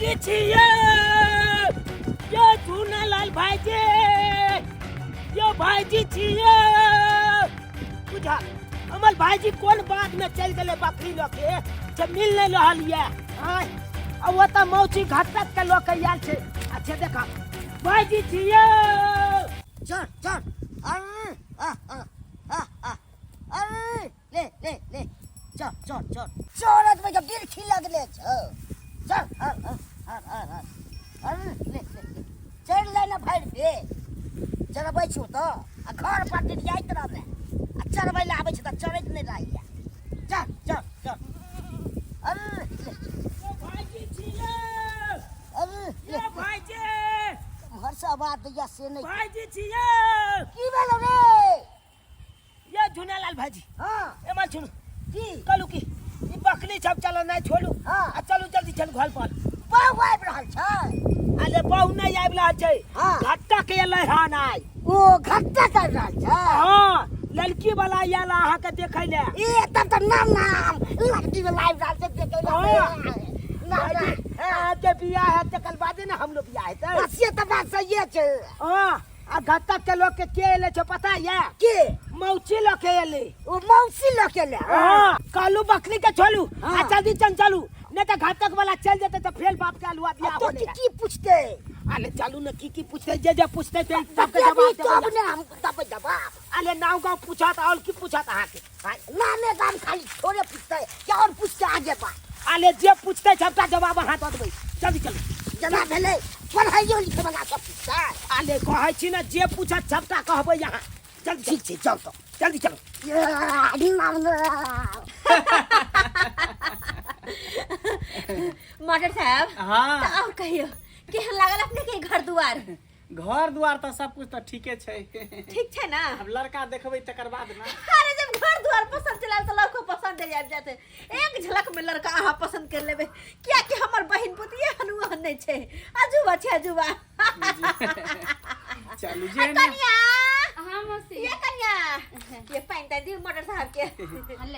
भाईजी छियै यो झूनालाल भाईजी, यो भाईजी छियै। बुझा हमर भाईजी कोन बात में चलि गेलै बकरी लऽ के जे मिल नहि रहल यऽ। आँय, आ ओतऽ मौसी घटक के लऽ के आयल छै। अच्छा देखा भाईजी छियै। चल चल, अरे आ आ आ आ, अरे ले ले ले, चल चल चल चलत में जब बिरखी लगले छौ। चल, हर हर हर हर हर, अरे ले ले ले, चढ़ ले ना भरि पेट चढ़बै छौ तऽ आ घर पर डिरियाइत रहबै आ चढ़बै लए आबै छै तऽ चढ़ैत नहि रहैया। चल चल चल, अरे ले। भाईजी छियै। अरे ले। ये भाईजी। घर से आवाज दैया से नहि। भाईजी छियै। की भेलौ रे? ये झुनालाल भाईजी। हाँ। एमर सुनू। की? कहलू की ई बकरी सब चलो नहीं छोड़ू। हाँ। आ चलू जल्दी चलू घर पर। बहु आबि रहल छै। अरे बहु नहीं आबि रहल छै। हाँ। घट्टा के एलै हन आइ। ओ घट्टा के आबि रहल छै। हाँ, लड़की वाला आयल अहाँ के देखै ले। ई तब तऽ नाम नाम लड़की वाला आबि रहल छै देखै ले। हाँ। नाम नाम। भाईजी, अहाँ के बियाह है तकर बादे ने हमरो बियाह हेतै। हाँ, से तऽ बात सहिए छै। हाँ, आ घटक के लोग के के एले छौ पता ये? के? मौसी लऽ के एले। ओ मौसी लऽ के एले? हाँ, कहलू बकरी के छोड़ू हाँ। आ जल्दी चल चलू, नहीं तऽ घटक वाला चल जेतै तऽ फेर बाप के अलुआ बियाह आ तो होने की है। की पूछते? अरे चलू ने, की की पूछते, जे जे पूछते ते तब सबके जवाब देबी, तब देबै। ने हम देबै जवाब। अरे नाव गाँव पूछत और की पूछत अहाँके? हाँ, नामे गाम खाली थोड़े पूछते, क्या और पूछते आगे बात। अरे जे पूछते सबटा जवाब अहाँ दऽ देबै। जल्दी चलू। जेना भेलै पढ़ाइयो लिखे वाला सब पूछते। अरे कहै छी ने जे पूछत सबटा कहबै अहाँ। जल्दी। ठीक छै, चल तऽ। जल्दी चलू। ये, नाम नाम। मास्टर साहब। हाँ। तऽ और कहियो केहन लागल अपने के घर दुआर? घर दुआर तऽ सब कुछ तऽ ठीके छै। ठीक छै ना? अब लड़का देखबै तकर बाद ना। अरे जब घर दुआर पसंद चलाल तऽ लड़को पसंद आबि जाते। एक झलक में लड़का अहाँ पसंद कर लेबै, किया कि हमर बहिन पुतिये हन ओहन नहि छै, अजूबा छै अजूबा। चलू जे आ ने। कनिया। हाँ मौसी। ये कनिया, ये पानि दे दियौ मटर साहब के।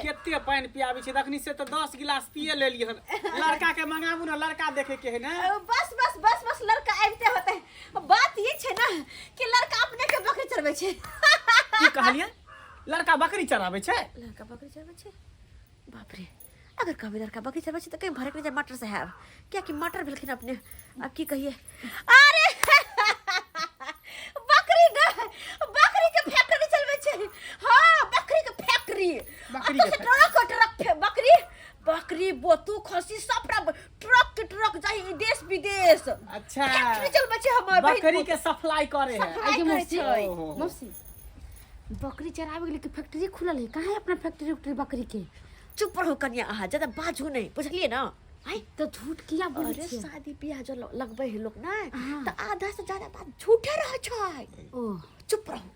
कते पानि पियाबै छै तखनी से तऽ 10 गिलास पिए लेलियै हन। लड़का के मंगाबू ना, लड़का देखे के है ना। बस बस बस बस, लड़का आबिते होते। बात ये छै ना कि लड़का अपने के बकरी चरबै छै। की कहलियै? लड़का बकरी चराबै छै? लड़का बकरी चरबै छै? बाप रे, अगर कहबै लड़का बकरी चरबै छै तऽ कहीं भरक नहि जाय मटर साहब, कियाकि मटर भेलखिन अपने। अब की कहिए? अरे बकरी ना, बकरी के फैक्ट्री चलबै छै। हाँ, बकरी के फैक्ट्री। बकरी के अतऽ से ट्रक ट्रक बकरी बकरी बोतू खसी सबटा ट्रक के ट्रक जाही ई देश विदेश। अच्छा। फैक्ट्री चलबै छै हमर बहिन बकरी पुत। के सप्लाई करे है। सप्लाई आगे करै मौसी, छै। ओहो। मौसी, बकरी चरावे के लिए फैक्ट्री खुलल है, कहाँ है अपना फैक्ट्री उक्ट्री बकरी के? चुप रहू कनिया, अहाँ ज्यादा बाजू नहीं, बुझलिए ना? आय। तो झूठ किया बोलै अरे छियै? शादी बियाह जो लगबै है लोग ना, हाँ। तऽ आधा से ज्यादा बात झूठे रहै छै। ओ। चुप रहू,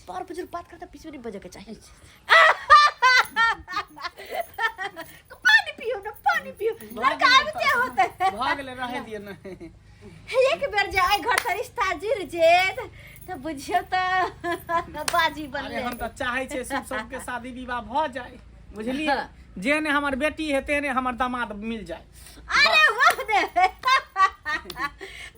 बड़ बुजुर्ग बात करता बीच में नहीं बजे के चाहिए। अच्छा। पानी पियो ना, पानी पियो। लड़का आबिते होते। भऽ गेलै, रहै दियौ ने। एक बेर जे आइ घर से रिश्ता जुड़ जेत तऽ बुझियौ तऽ बाजी अरे बनलै। हम तऽ चाहै छियै शुभ सबके शादी विवाह भऽ जाय, बुझलियै? जेहने हमर बेटी है तेहने हमर दामाद मिल जाय। अरे वाह ने,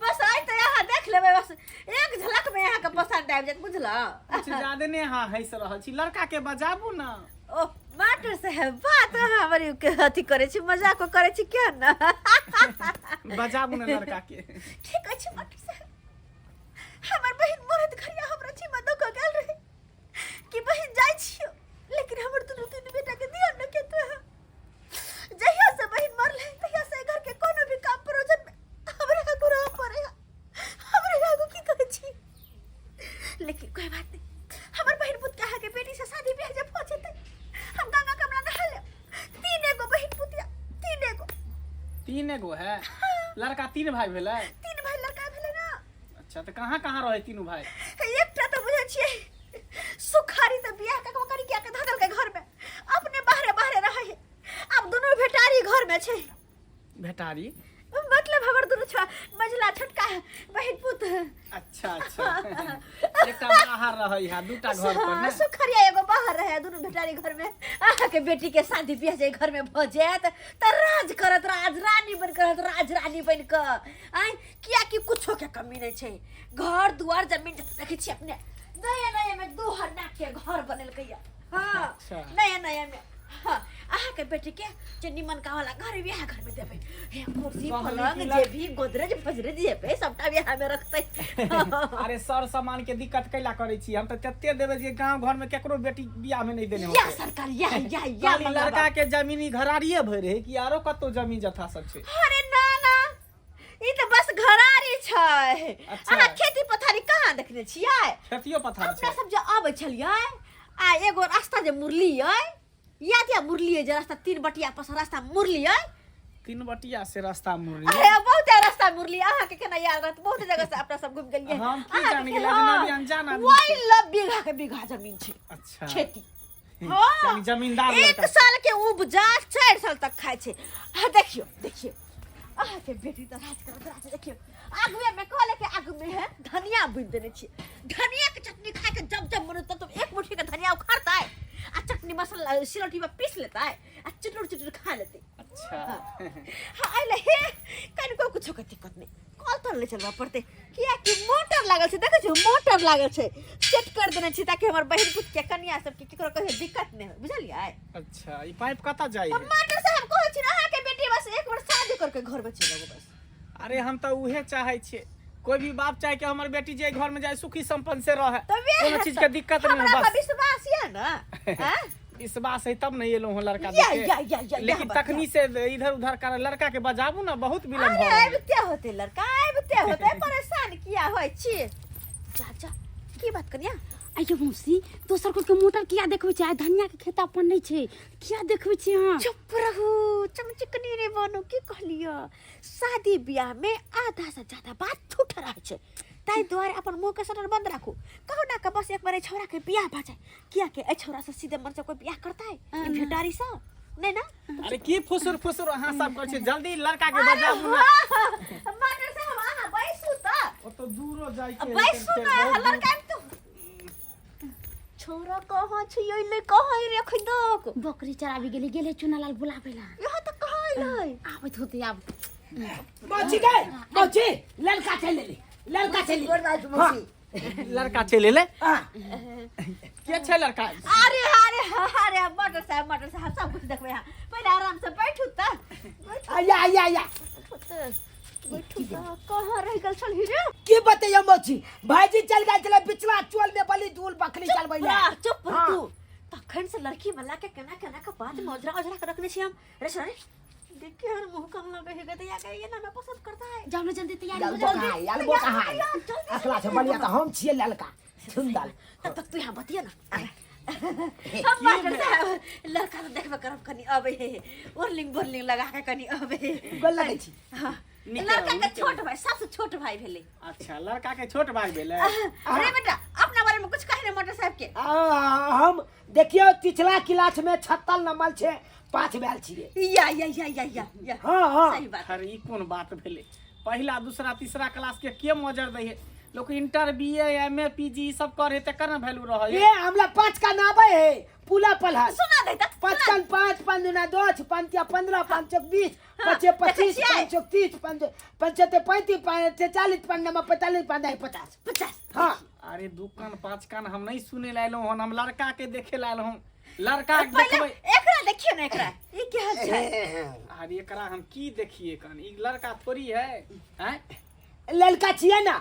बस आइ तऽ अहाँ देख लेबै, बस एक झलक में अहाँके पसंद आबि जायत, बुझलहुँ? कुछ ज्यादे नहि अहाँ हँसि रहल छी, लड़का के बजाबू ना। ओ मास्टर साहब, बात अहाँ बड़ी के अथी करै छी, मजाको करै छी किया ने? बजाबू ना लड़का के। ठीक अछि मास्टर साहब, हमर बहिन मरत घरिया हमरा छिमा दऽ कऽ गेल रहे कि बहिन जाइ छियौ, लेकिन हमर दुनू तीन बेटा के ध्यान रखे तू। जहिया से बहिन मरले तहिया से घर के कोनो भी काम प्रयोजन में हमरा आगू रह पड़े, हमरा आगू की कहै छी। लेकिन कोई बात नहीं, हमर बहिन पुत के अहाँके बेटी से शादी बियाह जब हो जेतै, हम गंगा कमला नहा लेब। तीन एगो बहिन पुतिया, तीन एगो। तीन एगो है? लड़का तीन भाई भेलै? तीन भाई लड़का भेलै ना। अच्छा, तऽ कहाँ कहाँ रहै तीनू भाई? एकटा तऽ बुझै छियै सुखारी तऽ बियाह कऽ कऽ करिया के धऽ देलकै घर में, अपने बाहरे बाहरे रहै है। आब दुनू भेटारी घर में छै। भेटारी? मतलब हमर दुनू छ मझला छोटका बहिन पुत। अच्छा अच्छा, एकटा बाहर रहै है, दूटा घर पर हाँ, ने। सुखरिया एगो बाहर रहे, दुनू भेटारी घर में। अहाँके बेटी के शादी बियाह जे घर में भऽ जायत तऽ राज करत, राज रानी बनि कऽ रहत, राज रानी बनि कऽ। आँय, कियाकि कुछो के कमी नहि छै, घर दुआर जमीन देखै छियै अपने, नया नया में 2 हन्ना के घर बनेलकै या। हाँ। अच्छा। नया नया में। हाँ, अहाँके बेटी के जे निमन का वाला घर बियाह घर में देबै, हे कुर्सी कहली पलंग कि जे भी गोदरेज फजरेज जेबै सबटा बियाह में रखतै। अरे सर सामान के दिक्कत कैला करै छी? हम तऽ तते देबै जे गांव घर में केकरो बेटी बियाह में नहीं देने या होतै। सरकार या या या कहली लड़का के जमीनी घरारिये भरि है कि आरो कतौ जमीन जथा सब छै? अरे ना ना, ई तऽ बस घरारी छै। अच्छा। अहाँ खेती पथारी कहाँ देखने छियै? खेतियो पथारी अपना छै? सब जे अबै छलियै आ एगो रास्ता जे मुरलियै, याद या मुरलियै जे रास्ता 3 बटिया पर रास्ता मुरलियै? 3 बटिया से रास्ता मुरली? अरे बहुत रास्ता मुरली, अहाँ के केना याद रहत? बहुत जगह से अपना सब घुमि गेलियै। हम की अहाँके जानि गेलियै, हाँ, अजनबी अनजान आदमी वही छै। लब बीघा के बीघा जमीन छै। अच्छा। खेती। हाँ। यानी जमींदार एक लड़का। साल के उपजा 4 साल तक खाइ छै। हाँ, देखियौ देखियौ, अहाँके बेटी तऽ राज करत राज। देखियौ आगुए में कहले के आगू में है धनिया बुनि देने छियै, धनिया के चटनी खा के जब जब मन तब तब एक मुट्ठी के धनिया उखाड़तै आ चटनी मसाला सिलौटी में पीस लेतै आ चुटुर चुटुर खा लेतै। अच्छा। हाँ, अइले हे कनिको कुछो के दिक्कत नहि, कल तल नहि चलबऽ पड़तै, कियाकि मोटर लागल छै। देखै छियै मोटर लागल छै, सेट कर देने छी ताकि हमर बहिन पुत के कनिया सबके केकरो कहियो दिक्कत नहि होय, बुझलियै? अच्छा, ई पाइप कतऽ जाइ है? मास्टर साहब कहै छी अहाँके बेटी बस एक बार शादी करके घर में चलि आबू बस। अरे हम तऽ उहे चाहै छियै, कोई भी बाप चाहे कि हमर बेटी जे घर में जाए सुखी संपन्न से रहे, तऽ वएह कोनो चीज के दिक्कत नहीं हो। हमरा पर बस विश्वास यऽ ने? आँय? विश्वास है तब नहीं एलहुँ हँ लड़का या, देखे। या, या, या, लेकिन या, तखनी से इधर उधर कर लड़का के बजाबू ना, बहुत विलम्ब अरे भऽ रहल। आबिते होते लड़का, आबिते होते, परेशान किया होइ छी? चाचा की बात कनिया? आइयो मौसी, दोसर कोई के मोटर किया देखबै छै? आइ धनिया के खेत अपन नहि छै, किया देखबै छी अहाँ? चुप रहू, चमचिकनी रे बनू। की कहलियो, शादी बियाह में आधा से ज्यादा बात झूठ रहै छै, ताहि दुआरे अपन मुँह के शटर बंद राखू। कहू ना के बस एक बार एहि छौड़ा के बियाह भऽ जाए, किया के एहि छौड़ा से सीधे मन से कोई बियाह करता है ई भेटारी से नहीं ना। अरे की फुसुर फुसुर अहाँ सब करै छी? जल्दी लड़का के बजाबू ना। मास्टर साहब अहाँ बैसू तऽ। ओतऽ दूरो जाइ के बैसू ना, बहुत दूर। लड़का आबि तो छौड़ा कहाँ छै? अइलै कहाँ रे एखन तक? बकरी चराबी गेलै, गेलै चुनालाल बुलाबै ला। यहाँ तऽ कहाँ अइलै? आबैत होतै आब। मौसी गए, मौसी लड़का चलि एलै, लड़का चलि गोर एलै। लागै छी मौसी। लड़का चलि एलै? हाँ। के छै लड़का? अरे अरे अरे मटर साहब, मटर साहब सब कुछ देखबै अहाँ, पहिले आराम से बैठू तऽ, बैठू। आया आया आया। तऽ बैठू तऽ, कहाँ रहि गेल छलही रे? की बतैयो मौसी, भाईजी चल गेल छलै बिचला चोल में बलि धूल बकरी चलबै ला। रह, चुप रह हाँ। तू। तखन से लड़की वाला के केना केना के बात में ओझरा ओझरा के रखने छी हम। रे छोरा रे, देख के हर मुंह कम लगे है गदैया के, ये ना ना पसंद करता है। जाओ ना जल्दी तैयारी हो ललको जाओ। कहाँ है? ललको कहाँ है? अखला से बलिया तऽ हम छियै ललका सुंदर। तब तक तू यहाँ बतिया ना। हम मास्टर साहब लड़का तो देखबे करब, कनी अबे है ओरलिंग बोरलिंग लगा के कनी अबे है। गोल लगै छी। हाँ, नीके लड़का के नीके। छोट भाई, सबसे छोट भाई भेलै। अच्छा, लड़का के छोट भाई भेलै। अरे बेटा, अपना बारे में कुछ कहे ना मोटर साहब के। हम देखियौ पिछला क्लास में 76 नंबर छै, 5 भेल छियै। या या या या या या। हाँ, हाँ। सही बात। अरे ई कोन बात भेलै? पहिला दूसरा तीसरा क्लास के के मजर दै है? लोक inter B A M A P G ई सब करे तकर ने वैल्यू रहै ए हमरा 5 का नाबै है पुला पलहर। सुना दे त। 5 कन 5, 5 दूना 10, 5 तिया 15, 5 चौक 20, 5 देखै 25, छियै? 5 चौक 30, 5 5 35, 5 40, 5 नंबर 45, 5 50। 50। हाँ। अरे 2 कान 5 कान हम नहीं सुने ला एलहुँ हन, हम लड़का के देखे ला एलहुँ हन। लड़का के पहिले देखबै। एकरा देखियौ ने, एकरा ई की हाल छै? अरे एकरा हम की देखिए कन, ई लड़का थोड़ी है हैं? लड़का छियै ना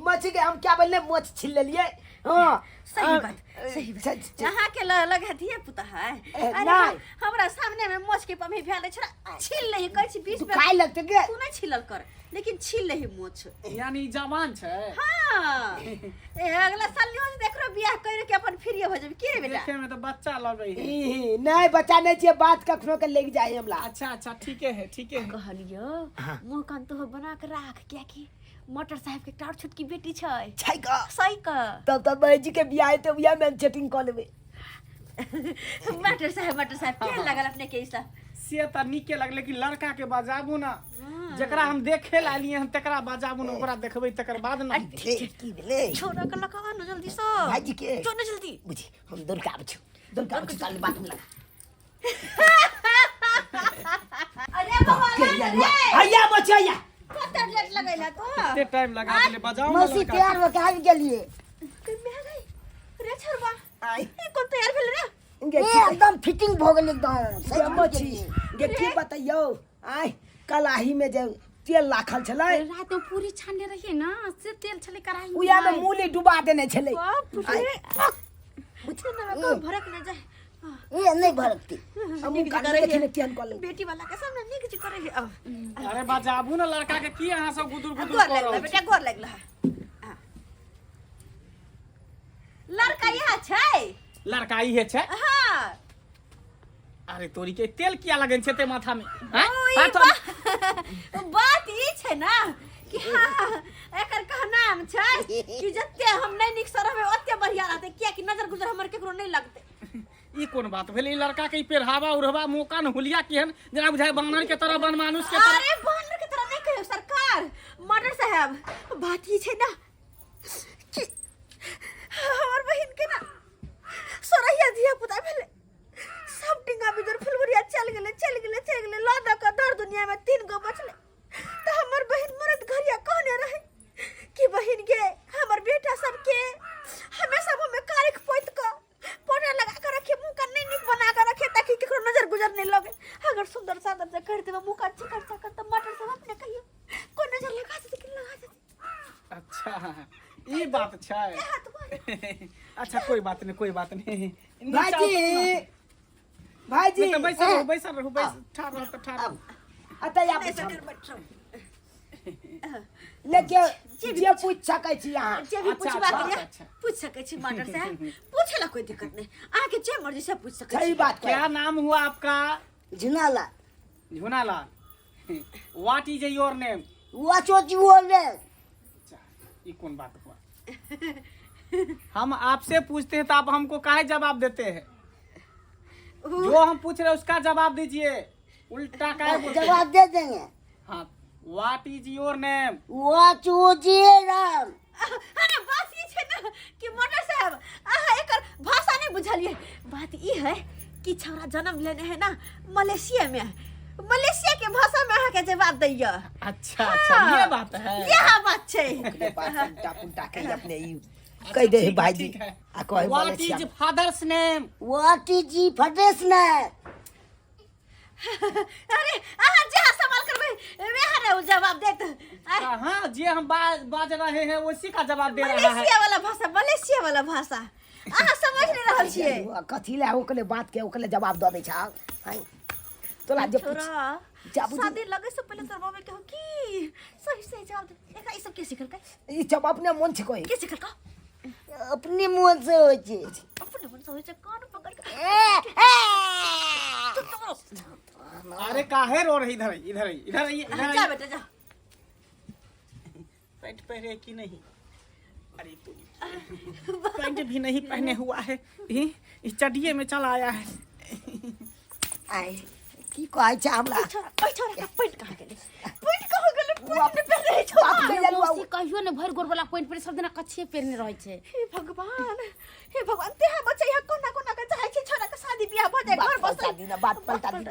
मछी के हम क्या बोलले, मोछ छिल लेलियै। हाँ। सही बात, सही बात। अहाँ के लग है धिया पुता है। अरे नहीं। हमरा सामने में मोछ के पमी भेल छै, छील लही कहै छी 20 बेर। खाय लगते के तू नहीं छिलल कर, लेकिन छील लही मोछ। यानी जवान छै। हाँ, ए अगला साल न्यूज देखरो बियाह कर के अपन फ्री हो जेबी की रे बेटा? देखे में तो बच्चा लगे है। ई, नहीं बच्चा नहीं छियै, बात कखनो के लेग जाय हमरा। अच्छा अच्छा ठीके है ठीके है। कहलियो मुंह कान तो बना के राख, कियाकि मोटर साहब के एकटा और छोटकी बेटी छै। छै का? सही का। तब तब भाईजी के बियाह हेतै, उएह में हम सेटिंग कऽ लेबै। मास्टर साहब, मास्टर साहब केहन लागल अपने के ई सब? से तऽ नीके लगलै कि लड़का के बजाबू ना। जकरा हम देखे ला लिए हन तकरा बजाबू ने ओकरा देखबै तकर बाद ने भेलै की भेलै छोरा के लगा न जल्दी से भाईजी के जो न जल्दी बुझी हम दौड़ के आबै छी दौड़ के आबै छी चल बाथरूम लगा अरे बाबा के रे हैया बचैया कते लेट लगैला तो कते टाइम लगा देले बजाओ ने मौसी लड़का तैयार होके आबि गेलियै के मैं गई रे छोरबा आइ ई कोन तैयार भेल रे गे ए एकदम फिटिंग भऽ गेल एकदम सही गे मछी गे की बतैयौ आइ कलाही में जे तेल राखल छलै रात में पूरी छानने रहिए ना से तेल छलै कढ़ाई में उया में मूली डुबा देने छलै बाप रे बुझे ना को भरक न जाए ए नहीं भरकती हम नीक कान जे करे देखी है ने केहन कऽ लेलकै। बेटी वाला के सामने नीक जे करे है अब अरे बजाबू ने लड़का के की अहाँ सब गुदुर गुदुर गोर कऽ लगला रहल छी बेटा गोर लगला हाँ। लड़का यहाँ छै लड़का इहे छै हाँ अरे तोरी के तेल किया लगन छै ते माथा में हैं ओ, ई हाथ बात ई छै ना कि हाँ एकर कहनाम छै कि जते हम नहीं नीक से रहबै ओते बढ़िया रहतै कियाकि नजर गुजर हमर केकरो नहीं लगतै ई कोन बात भेल ई लड़का के ई पेरहावा उड़हवा मौका न हुलिया केहन जेना बुझाय बानर के तरह बनमानुष के तरह अरे बानर के तरह नहीं कहियो सरकार मर्डर साहब बात ई छै ना कि हमर बहिन के ना सोरहिया धिया पुता भेलै सब टिंगा बिजोर फुलबरिया चल गेलै चल गेलै चल गेलै लऽ दऽ कऽ दर दुनिया में तीन गो बचलै तऽ हमर बहिन मरद घरिया कहने रहे कि बहिन के हमर बेटा सबके हमेशा मुँह में कारिख पोत कऽ पाउडर लगा के रखे मुँह का नहीं नीक बना के रखे ताकि केकरो नजर गुजर नहीं लगे अगर सुंदर सादर से कर देबै मुँह का चिकन चाकन तऽ मटर सब अपने कहियो कोई नजर लगा देते कि लगा देते अच्छा ई बात छै हाथ मारे अच्छा कोई बात नहीं कोई बात नहीं भाईजी भाईजी नहीं तो बैसल रहू बैसल रहू बैस ठाढ़ रहू तऽ ठाढ़ रहू अतः आबू नहीं छी। सर बैठ रहू लेकिन जे पूछ सकै छी अहाँ जे भी अच्छा, पूछबाक अच्छा, यऽ अच्छा। पूछ सकै छी मास्टर साहब पूछे ला कोई दिक्कत नहीं अहाँके जे मर्जी से पूछ सकै सही छी बात क्या नाम हुआ आपका झुनाला Jhunalal what is your name वाचो जी बोले अच्छा ये कौन बात हुआ हम आपसे पूछते हैं तो आप हमको काहे जवाब देते हैं जो हम पूछ रहे हैं उसका जवाब दीजिए उल्टा काहे बोलते हैं? जवाब दे देंगे हाँ what is your name वाचो जी राम अरे बात ई छै ना कि मोटर साहब अहाँ एकर भाषा नहीं बुझलिए बात ई है कि छौड़ा जन्म लेने है ना मलेशिया में मलेशिया के भाषा में अहाँ के जवाब दैया अच्छा अच्छा ये बात है यह बात छै ओकरे बात उल्टा पुल्टा कहि अपने ई कहि दे ठीक है, भाईजी ठीक है। आ कहे what Malaysia is father's name what is जी फटेस ना अरे अहाँ जे सवाल करबै वएह ने उ जवाब देत आय, हाँ जे हम बाज रहे हैं उसी का जवाब दे रहा है मलेशिया वाला भाषा मलेशिया वाला भाषा अहाँ समझ नहीं रहल छियै कथी लए ओकरे बात के ओकरे जवाब दऽ दै छै आँय तोरा जे पूछ छोरा जाबू जी। शादी लगे से पहले तोर मम्मी कहो की सही सही जवाब दे एकरा ई सब के सिखलकै ई सब अपने मन छै कोई के सिखलका अपने मन से होइ छै अपने मन से होइ छै कान पकड़ के ए, तू तो अरे काहे रो रही इधर आइए, इधर आइए, इधर आइए, इधर जा आइए। बेटा जा पैंट पहने कि नहीं अरे तू पैंट भी नहीं पहने हुआ है ई चडिये में चला आया है आइ की कहै छै हमरा छोरा ओइ छोरा का पैंट कहाँ गेलै पैंट कहाँ गेलै पैंट नहि पहिरे छौ बाप के जलुआ मौसी कहियो ने भरि गोर वाला पैंट पहिरे सब दिना कच्छे पहिरने रहै छै हे भगवान हे भगवान ते हम बच्चा यहाँ कोना कोना के चाहै छै छोरा के शादी बियाह भऽ जाय घर बात बसै पलटा दीना बात पलटा दीना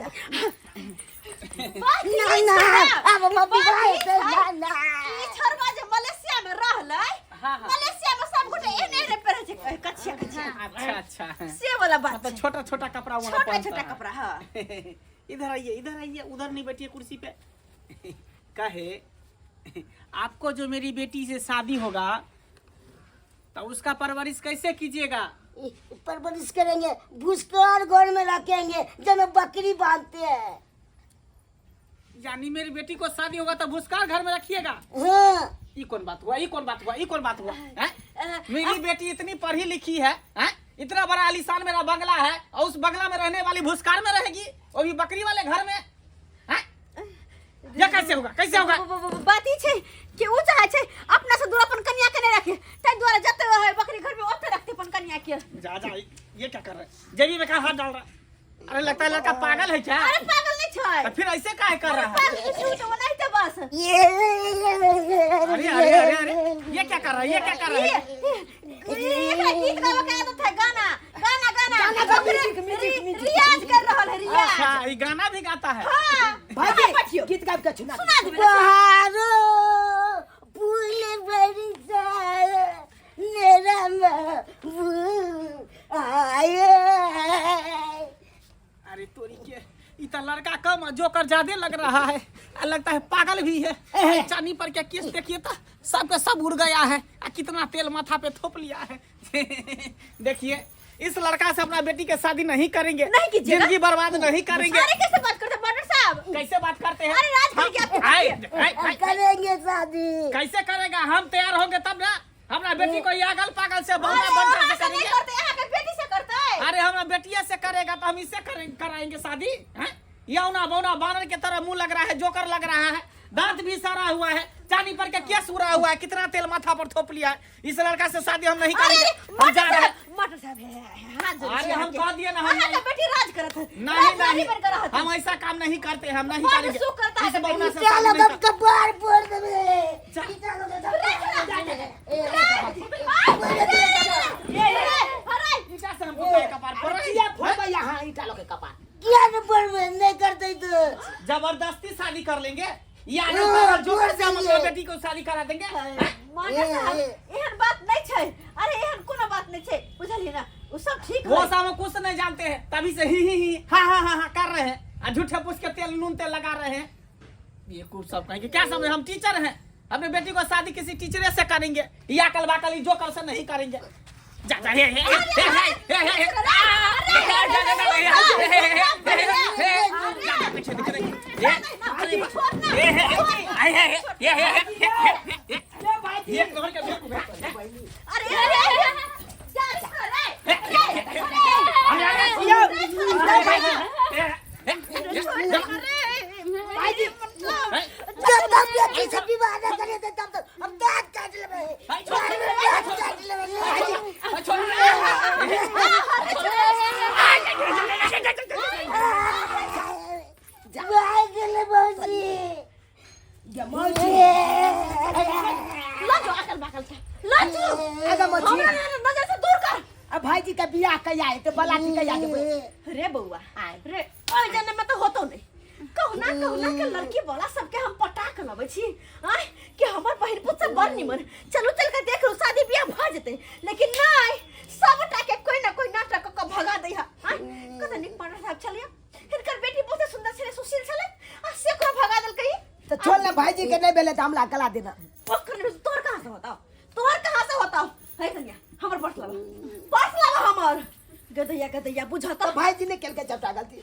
बात ई ना छै ना ना, आब हम बात विवाह ई हेतै छै ना ना ई छोरबा जे मलेशिया में रहलै हाँ, हाँ। मलेशिया में सब गोटे एहने एहने पहिरै छै कछिया कछिया अच्छा अच्छा से वाला बात मतलब छै छोटा छोटा कपड़ा वहाँ छोटा पहनता छोटा है। कपड़ा हाँ इधर आइए इधर आइए उधर नहीं बैठिए कुर्सी पे कहे आपको जो मेरी बेटी से शादी होगा तो उसका परवरिश कैसे कीजिएगा परवरिश करेंगे भूसकर घर में रखेंगे जब बकरी बांधते हैं यानी मेरी बेटी को शादी होगा तो भूसकार घर में रखिएगा हाँ ई कौन बात हुआ ई कौन बात हुआ ई कौन बात हुआ हैं? मेरी बेटी इतनी पढ़ी लिखी है हैं? इतना बड़ा आलीशान मेरा बंगला है और उस बंगला में रहने वाली भूसकार में रहेगी और भी बकरी वाले घर में हैं? ये कैसे होगा कैसे होगा बात ई छै कि उ चाहे छै अपना से दूर अपन कन्या के नहीं रखे ताहि दुआरे जते है बकरी घर में ओते रखते अपन कन्या के जा जा ये क्या कर रहे जेबी में कहाँ हाथ डाल रहा है अरे लगता है लड़का पागल है क्या? अरे पागल नहीं छै। तो फिर ऐसे काहे कर रहा है? पागल के छूट ओनाहिते बस। अरे अरे अरे अरे, ये क्या कर रहा है, ये क्या कर रहा है? एकरा गीत गावे के आदत है, गाना गाना गाना। गाना गा, ओकरे म्यूजिक, म्यूजिक, म्यूजिक। रियाज कर रहल है, रियाज। अच्छा, ये गाना भी गाता है। हां भाईजी पठियो। गीत गाबि के सुना। सुना देबै। बहारो फूल बरसा मेरा महबूब आए। अरे तोरी के, ई तो लड़का कम और जोकर ज्यादा लग रहा है, आ लगता है पागल भी है। चांदी पर क्या केस देखिए तो सबके सब उड़ गया है, आ कितना तेल माथा पे थोप लिया है। देखिए इस लड़का से अपना बेटी के शादी नहीं करेंगे, नहीं कीजिएगा। जिंदगी बर्बाद नहीं करेंगे। अरे कैसे बात करते हैं बॉर्डर साहब? कैसे बात करते हैं? अरे राज करके आपके आए, आए, आए। करेंगे शादी। कैसे करेगा? हम तैयार होंगे तब ना। हमरा बेटी को ये अगल पागल से बौना अरे बनकर वहाँ से से नहीं करेंगे। करते, यहाँ के बेटी से करते हैं। अरे हमरा बेटिया से करेगा तो हम इससे कराएंगे शादी, हैं? यौना बौना बानर के तरह मुंह लग रहा है, जोकर लग रहा है, दांत भी सड़ा हुआ है, चांदी पर के केस उड़ा हुआ है, कितना तेल माथा पर थोप लिया है। इस लड़का से शादी हम नहीं अरे, करेंगे, अरे, हम जा रहे हैं। मास्टर साहब, हे, हे, हे, हाथ जोड़ अरे के हम आके। कह दिए ना, हम अहाँ नहीं। के बेटी राज करत है। नहीं, राज रानी नहीं, बनकर रहत है। हम ऐसा काम नहीं करते, हम नहीं बड़ करेंगे। सुख करता है इस बौना से चलो शादी नहीं हम कर- कपार फोड़ देबे। चल। चलो ईटा से हमको काहे कपार फोड़ रहे हैं? किया फोड़बै यहाँ ईटा लऽ के कपार? किया न पड़बे नहीं करते तो जबरदस्ती शादी कर लेंगे या हाँ, नहीं तो जोकर फोड़ से हम देंगे। अपना बेटी को शादी करा देंगे। हैं? मास्टर साहब, एहन बात नहीं छै। अरे एहन कोनो बात नहीं छै, बुझलियै ना, ओ सब ठीक वो है। सब हम कुछ नहीं जानते हैं, तभी से ही ही ही हाँ हाँ हाँ हाँ कर रहे हैं और झूठे पूछ के तेल नून तेल लगा रहे हैं। ये कुछ सब कहेंगे क्या समझे, हम टीचर हैं, अपने बेटी को शादी किसी टीचरे से करेंगे या कल बाकल जोकर से नहीं करेंगे। जा जा हे हे हे हे हे हे हे ये भाईजी अरे अरे अरे जा रे भाईजी जब तक बेटी से विवाह न करे तब तक हम दांत काट लेबे, दांत काट लेबे। भाग गेलै मौसी। मौसी ल जो अकल बाकल के ल जो आगा मौसी। हमरा नजर से दूर कर। अब भाईजी के बियाह कहिया हेतै? बलाटी कहिया देबै? रे बौआ रे, ओइ जन्म में तो होतो नहीं। कहुना कहुना के लड़की वाला सबके हम पटा के लबै छी आय कि हमर बहिन पुत सब बड़ निमन, चलू चल के देख लो शादी बियाह भ जेतै, लेकिन नहीं सबटा के कोई ना कोई नाटक क के भगा दै है आय। कत नीक मास्टर साहब छलियै, हिनकर बेटी बहुते सुंदर छलै, सुशील छलै, आ से ओकरा भगा देलकै। तऽ छोड़ ने, भाईजी के नहीं भेलै तऽ हमरा गला देना। ओकर नहीं भेलै, तोहर कहाँ से होतौ, तोहर कहाँ से होतौ? है कन्या हमर पर्स लाबा, पर्स लाबा हमर। गदैया गदैया बुझत। तऽ भाईजी ने केलकै सबटा गलती।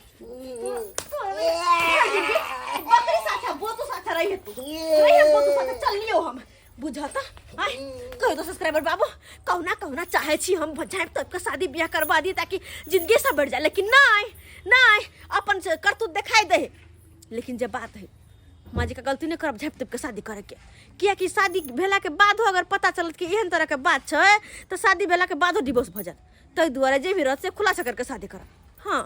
बकरी साथे बोतू साथे रहिए तू, रहिए बोतू साथे चल लियो हम बुझत। आय कहो तो सब्सक्राइबर बाबू, कहुना कहुना चाहे छी हम झाँपि तोपि के शादी बियाह करवा दी ताकि जिंदगी सब बढ़ जाए, लेकिन नहीं नहीं अपन से करतूत दिखाई दे। लेकिन जब बात है माँ जी के गलती नहीं करब झाँपि तोपि के शादी करे के, कियाकि शादी भेला के बादो अगर पता चलत कि एहन तरह के बात छै तऽ शादी भेला के बादो डिवोर्स भऽ जायत। ताहि दुआरे जे भी रहत से खुलासा करके शादी करब। हाँ।